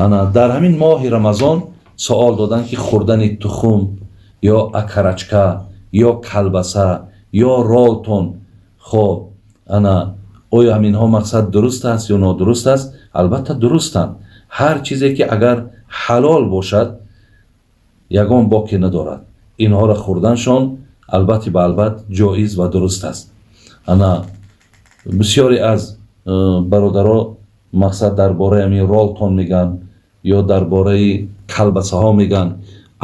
Ана дар ҳамин моҳи Рамазон савол доданд, ки хӯрдани тухм ё окорочка ё колбаса ё ролтон, хоб, ана оё ҳаминҳо мақсад дуруст аст ё нодуруст аст? Албатта, дурустанд. Ҳар чизе ки агар ҳалол бошад, ягон боке надорад. Инҳоро хӯрданшон албатта ба албат ҷоиз ва дуруст аст. Ана бисёре аз бародаро мақсад дар бораи ҳамин ролтон мегӯянд ё дар бораи колбасаҳо мегӯянд.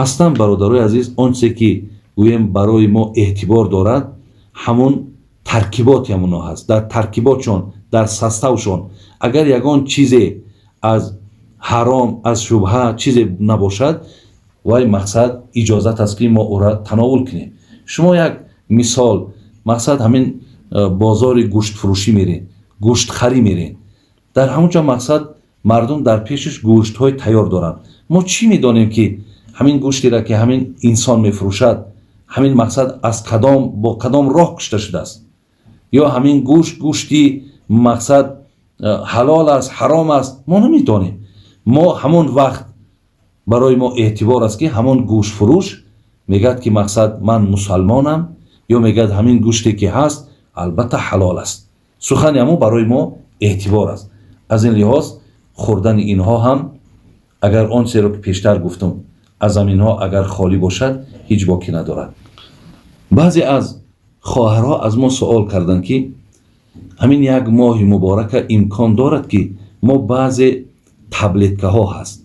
Аслан, бародарои азиз, он чизе ки гӯем барои мо эътибор дорад, ҳамун таркиботи ҳамунҳо ҳаст. Дар таркиботшон, дар составшон агар ягон чизе аз ҳаром, аз шубҳа чизе набошад, вай мақсад иҷозат аст, ки мо ӯра тановул кунем. Шумо як мисол, мақсад, ҳамин бозори гӯштфурӯшӣ меред, гӯштхарӣ меред, дар ҳамон ҷо мақсад мардум дар пешаш гӯштҳои тайёр доранд. Мо чӣ медонем, ки ҳамин гӯштеро, ки ҳамин инсон мефурӯшад, ҳамин мақсад аз кадом, бо кадом роҳ кушта шудааст ё ҳамин гӯшт гӯшти мақсад ҳалол аст, ҳаром аст, мо намедонем. Мо ҳамон вақт барои мо эътибор аст, ки ҳамон гӯштфурӯш мегӯяд, ки мақсад ман мусалмонам, ё мегӯяд, ҳамин гӯште ки ҳаст, албатта ҳалол аст. Сухани ҳамон барои мо эътибор аст. Аз ин лиҳоз хӯрдани инҳо ҳам, агар он чизеро ки пештар гуфтум, аз ҳаминҳо агар холӣ бошад, ҳеҷ боке надорад. Баъзе аз хоҳарҳо аз мо суол карданд, ки ҳамин як моҳи муборака имкон дорад, ки мо баъзе таблеткаҳо ҳаст,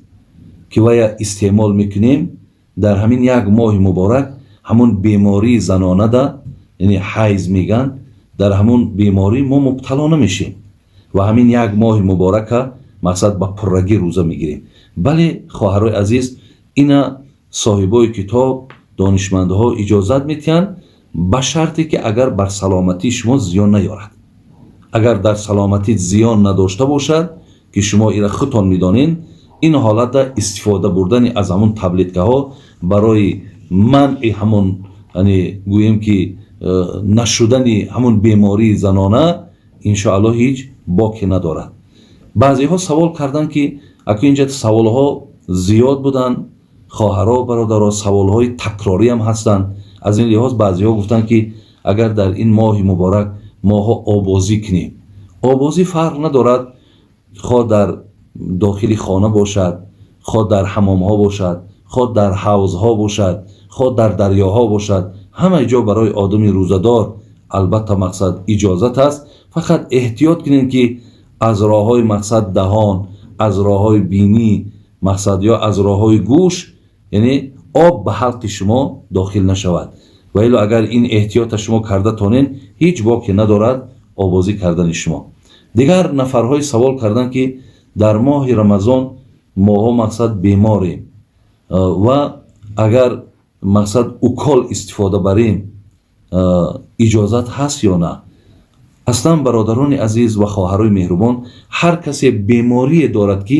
ки вая истеъмол мекунем, дар ҳамин як моҳи муборак ҳамун бемории занонада, яъне ҳайз мегӯянд, дар ҳамун беморӣ мо мубтало намешем ва ҳамин як моҳи муборака мақсад ба пуррагӣ рӯза мегирем? Бале, хоҳарои азиз, ина соҳибои китоб, донишмандҳо иҷозат медиҳанд, ба шарте ки агар бар саломатии шумо зиён наёрад. Агар дар саломатӣ зиён надошта бошад, ки шумо ира худтон медонед, ин ҳолатда истифода бурдани аз ҳамун таблеткаҳо барои манъи ҳамун, яъне гӯем ки нашудани ҳамун бемории занона, иншоаллоҳ, ҳеҷ боке надорад. Баъзеҳо савол карданд, ки аку инҷа саволҳо зиёд буданд, хоҳаро, бародаро, саволҳои такрориам ҳастанд. Аз ин лиҳоз баъзеҳо гуфтанд, ки агар дар ин моҳи муборак моҳо обозӣ кунем. Обозӣ фарқ надорад, хоҳ дар дохили хона бошад, хоҳ дар ҳамомҳо бошад, хоҳ дар ҳавзҳо бошад, хоҳ дар дарёҳо бошад, ҳамаи ҷо барои одами рӯзадор албатта мақсад иҷозат аст. Фақат эҳтиёт кунем, ки аз роҳҳои мақсад даҳон, аз роҳҳои бинӣ мақсад ё аз роҳҳои гӯш, яъне об ба ҳалқи шумо дохил нашавад. Ва илло агар ин эҳтиёта шумо карда тонед, ҳеҷ боке надорад обозӣ кардани шумо. Дигар нафарҳое савол карданд, ки дар моҳи Рамазон моҳо мақсад беморем ва агар мақсад укол истифода барем, иҷозат ҳаст ё на? Аслан, бародарони азиз ва хоҳарои меҳрубон, ҳар касе беморие дорад, ки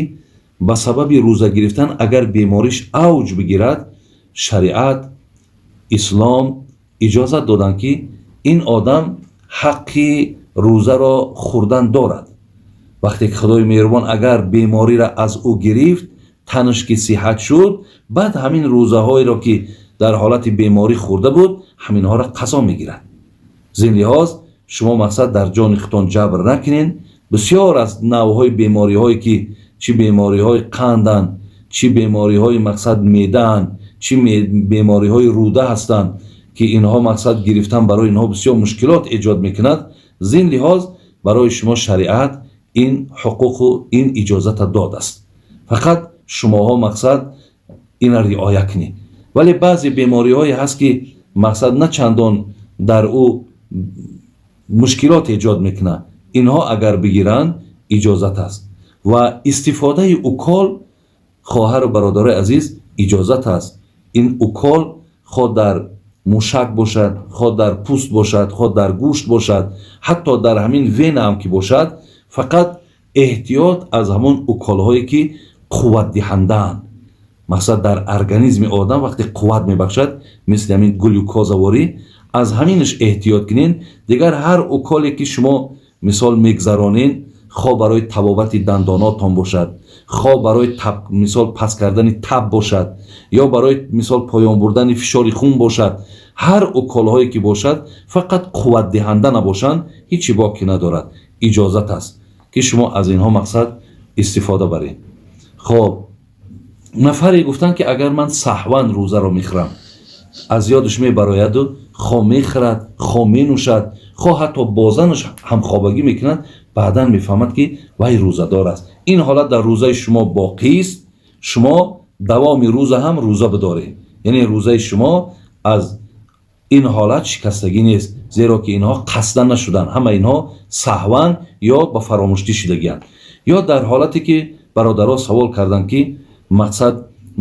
ба сабаби рӯза гирифтан агар бемориш авҷ бигирад, шариат ислом иҷозат доданд, ки ин одам ҳаққи рӯзаро хӯрдан дорад. Вақте ки Худои меҳрубон агар бемориро аз ӯ гирифт, танаш ки сиҳат шуд, баъд ҳамин рӯзаҳоеро, ки дар ҳолати беморӣ хӯрда буд, ҳаминҳоро қазо мегирад. Зин лиҳоз шумо мақсад дар ҷони худтон ҷабр накунед. Бисёр аз навъҳои бемориҳое, ки чӣ бемориҳои қанданд, чӣ бемориҳои мақсад меъдаанд, чӣ бемориҳои рӯда ҳастанд, ки инҳо мақсад гирифтан барои инҳо бисёр мушкилот эҷод мекунад. Зин лиҳоз барои шумо шариат ин ҳуқуқу ин иҷозата додааст. Фақат шумоҳо мақсад ина риоя кунед. Вале баъзе бемориҳое ҳаст, ки мақсад на чандон дар ӯ мушкилот эҷод мекунад, инҳо агар бигиранд, иҷозат аст. Ва истифодаи укол, хоҳару бародарои азиз, иҷозат аст. Ин укол хоҳ дар мушак бошад, хоҳ дар пӯст бошад, хоҳ дар гӯшт бошад, ҳатто дар ҳамин вена ҳам ки бошад. Фақат эҳтиёт аз ҳамон уколҳое, ки қувватдиҳандаанд. Мақсад, дар организми одам вақте қувват мебахшад, мисли ҳамин глюкозаворӣ, аз ҳаминаш эҳтиёт кунед. Дигар ҳар уколе, ки шумо мисол мегзаронед, хоҳ барои табобати дандонотон бошад, Хо барои таб, мисол, паст кардани таб бошад ё барои, мисол, поён бурдани фишори хун бошад, ҳар уколҳое ки бошад, фақат қувватдиҳанда набошанд, ҳечи боке надорад, иҷозат аст, ки шумо аз инҳо, мақсад, истифода баред. Хоб, нафаре гуфтанд, ки агар ман саҳван рӯзаро мехӯрам, аз ёдаш мебарояду хо мехӯрад, хо менӯшад, хо ҳатто бо занаш ҳамхобагӣ мекунад, баъдан мефаҳмад, ки вай рӯзадор аст. Ин ҳолат дар рӯзаи шумо боқист. Шумо давоми рӯза ҳам рӯза бидоред, яъне рӯзаи шумо аз ин ҳолат шикастагӣ нест, зеро ки инҳо қасдан нашуданд, ҳама инҳо саҳван ё ба фаромӯштӣ шидагианд. Ё дар ҳолате ки бародаро савол карданд, ки, мақсад,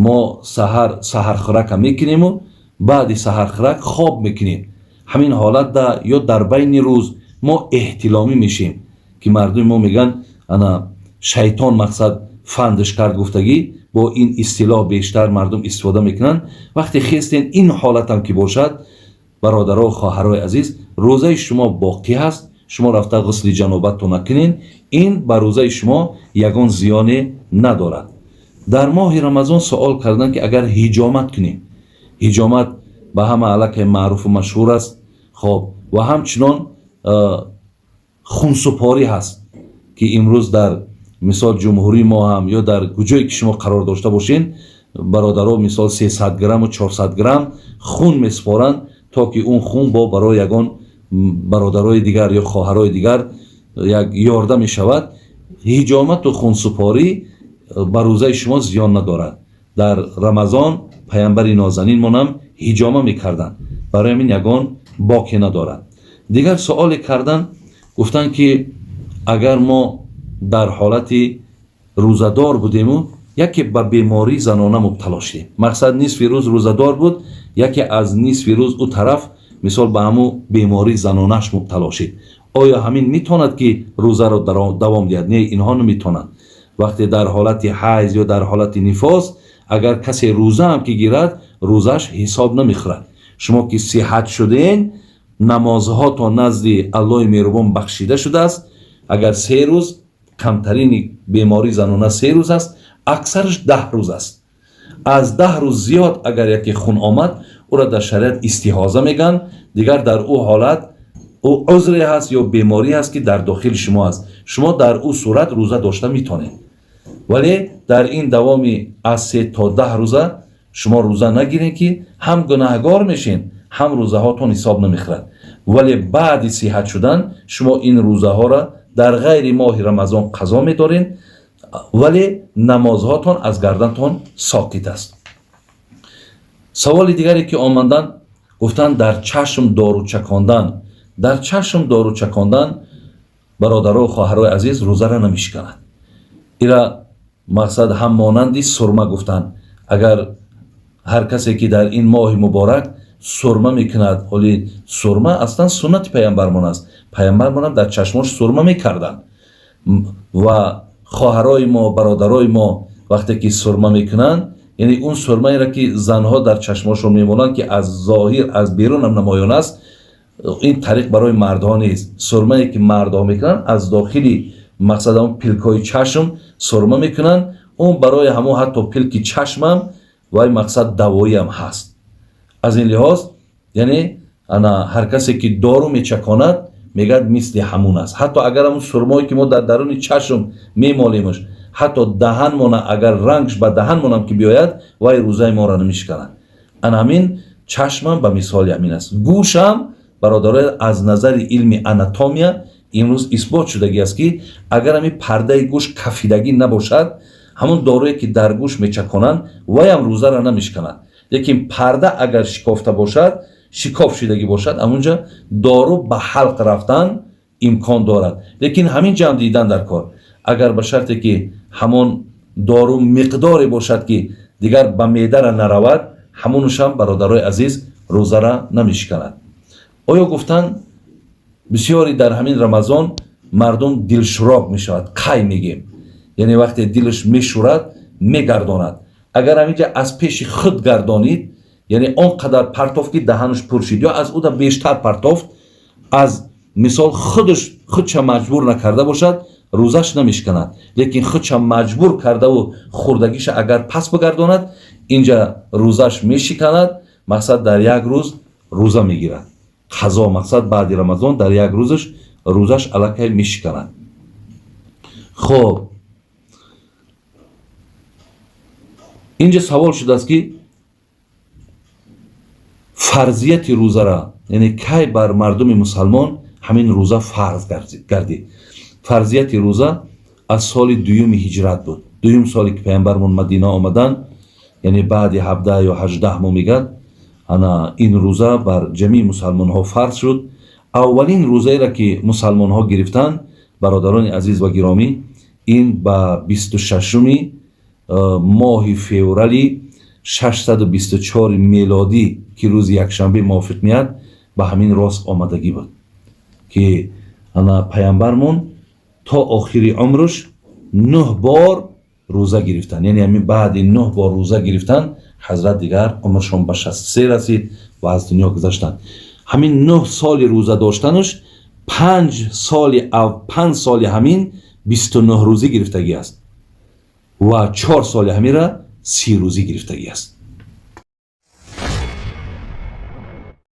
мо саҳар саҳархӯрака мекунему баъди саҳархӯрак хоб мекунем, ҳамин ҳолатда ё дар байни рӯз мо эҳтиломӣ мешем, ки мардуми мо мегӯянд, ана шайтон, мақсад, фандш кард гуфтагӣ, бо ин истилоҳ бештар мардум истифода мекунанд. Вақте хестен, ин ҳолатам ки бошад, бародаро, хоҳарои азиз, рӯзаи шумо боқӣ ҳаст. Шумо рафта ғусли ҷанобатто накунен, ин ба рӯзаи шумо ягон зиёне надорад. Дар моҳи Рамазон суол карданд, ки агар ҳиҷомат кунем. Ҳиҷомат ба ҳама аллакай маъруфу машҳур аст. Хоб, ва ҳамчунон хунсупорӣ ҳаст, ки имрӯз дар, мисол, ҷумҳурии мо ҳам ё дар куҷое ки шумо қарор дошта бошед, бародаро, мисол, 300 грамму 400 грамм хун месупоранд, то ки он хун бо барои ягон бародарои дигар ё хоҳарои дигар як ёрдам мешавад. Ҳиҷомату хунсупорӣ ба рӯзаи шумо зиён надорад. Дар Рамазон паямбари нозанинмонам ҳиҷома мекарданд, барои ҳамин ягон боке надорад. Дигар суоле карданд, гуфтанд, ки агар мо дар ҳолати рӯзадор будему яке ба бемории занона мубтало шудем, мақсад, нисфи рӯз рӯзадор буд, яке аз нисфи рӯз ӯ тараф, мисол, ба ҳамун бемории занонаш мубтало шид, оё ҳамин метавонад, ки рӯзаро давом диҳад? Не, инҳо наметавонанд. Вақте дар ҳолати ҳайз ё дар ҳолати нифос агар касе рӯзаам ки гирад, рӯзаш ҳисоб намехӯрад. Шумо ки сиҳат шуден, намозҳо то назди Аллоҳи меҳрубон бахшида шудааст. Агар 3 рӯз, камтарини бемории занона 3 рӯз аст, аксараш 10 рӯз аст. Аз 10 рӯз зиёд агар яке хун омад, ӯро дар шариат истиҳоза мегӯянд. Дигар дар ӯ ҳолат ӯ узре ҳаст ё беморӣ ҳаст, ки дар дохили шумо аст, шумо дар ӯ сурат рӯза дошта метавонед, вале дар ин давоми аз 3 то 10 рӯза шумо рӯза нагиред, ки ҳам гунаҳгор мешед, ҳам рӯзаҳотон ҳисоб намехӯрад. Вале баъди сиҳат шудан шумо ин рӯзаҳоро дар ғайри моҳи Рамазон қазо медоред, вале намозҳотон аз гардантон соқит аст. Саволи дигаре ки омаданд, гуфтанд, дар чашм дору чакондан. Дар чашм дору чакондан, бародару хоҳарои азиз, рӯзара намешиканад. Ира, мақсад, ҳам монанди сурма гуфтанд. Агар ҳар касе ки дар ин моҳи муборак сурма мекунад, ҳоли сурма аслан суннати паямбармон аст, паямбармонам дар чашмош сурма мекарданд. Ва хоҳарои мо, бародарои мо вақте ки сурма мекунанд, яъне он сурмаеро ки занҳо дар чашмошон мемонанд, ки аз зоҳир, аз берунам намоён аст, ин тариқ барои мардҳо нест. Сурмае ки мардҳо мекунанд, аз дохили, мақсад, ҳамон пилкҳои чашм сурма мекунанд, он барои ҳамон ҳатто пилки чашмам вай, мақсад, давоиам ҳаст. Аз ин лиҳоз, яъне, ана ҳар касе ки дору мечаконад, мегӯяд, мисли ҳамун аст. Ҳатто агар ҳамун сурмое ки мо дар даруни чашм мемолемш, ҳатто даҳанмона, агар рангш ба даҳанмонам ки биёяд, вай рӯзаи моро намешиканад. Ана ҳамин чашмам ба мисоли ҳамин аст. Гӯшам, бародаро, аз назари илми анатомия имрӯз исбот шудагӣ аст, ки агар ҳамин пардаи гӯш кафидагӣ набошад, ҳамон доруе ки дар гӯш мечаконанд, вайам рӯзаро намешиканад. Лекин парда агар шикофта бошад, шикоф шудагӣ бошад, ҳамунҷа дору ба ҳалқ рафтан имкон дорад. Лекин ҳамин ҷамъ дидан дар кор, агар ба шарте ки ҳамон дору миқдоре бошад, ки дигар ба меъдара наравад, ҳамонушам, бародарои азиз, рӯзара намешиканад. Оё, гуфтанд, бисёре дар ҳамин Рамазон мардум дилшуроб мешавад, қай мегем, яъне вақте дилаш мешӯрад, мегардонад. Агар ҳаминҷа аз пеши худ гардонид, яъне он қадар партофт, ки даҳанаш пур шид, ё аз уда бештар партофт, аз мисол, худаш худша маҷбур накарда бошад. Рӯзаш намешиканад, лекин худша маҷбур кардаву хӯрдагиша агар пас бигардонад, инҷа рӯзаш мешиканад. Мақсад, дар як рӯз рӯза мегирад, қазо. Мақсад, баъди Рамазон дар як рӯзаш рӯзаш аллакай мешиканад. Хоб, инҷа савол шудааст, ки фарзияти рӯзара, яъне кай бар мардуми мусалмон ҳамин рӯза фарз гардид. Фарзияти рӯза аз соли дуюми ҳиҷрат буд. Дуюм соле ки паямбармон Мадина омаданд, яъне баъди 17 ё 18 моҳ мегӯяд, ана ин рӯза бар ҷамии мусалмонҳо фарз шуд. Аввалин рӯзаеро ки мусалмонҳо гирифтанд, бародарони азиз ва гиромӣ, ин ба 26-уми моҳи феврали 624 мелодӣ, ки рӯзи якшанбе мувофиқ меяд, ба ҳамин рост омадагӣ буд, ки ана паямбармон то охири умрш 9 бор рӯза гирифтанд. Яъне ҳамин баъди 9 бор рӯза гирифтан ҳазрат дигар умршон ба 63 расид ва аз дунё гузаштанд. Ҳамин 9 соли рӯза доштанаш, 5 соли 5 соли ҳамин 29 рӯзӣ гирифтагӣ аст ва 4 соли ҳамира 30 рӯзӣ гирифтагӣ аст.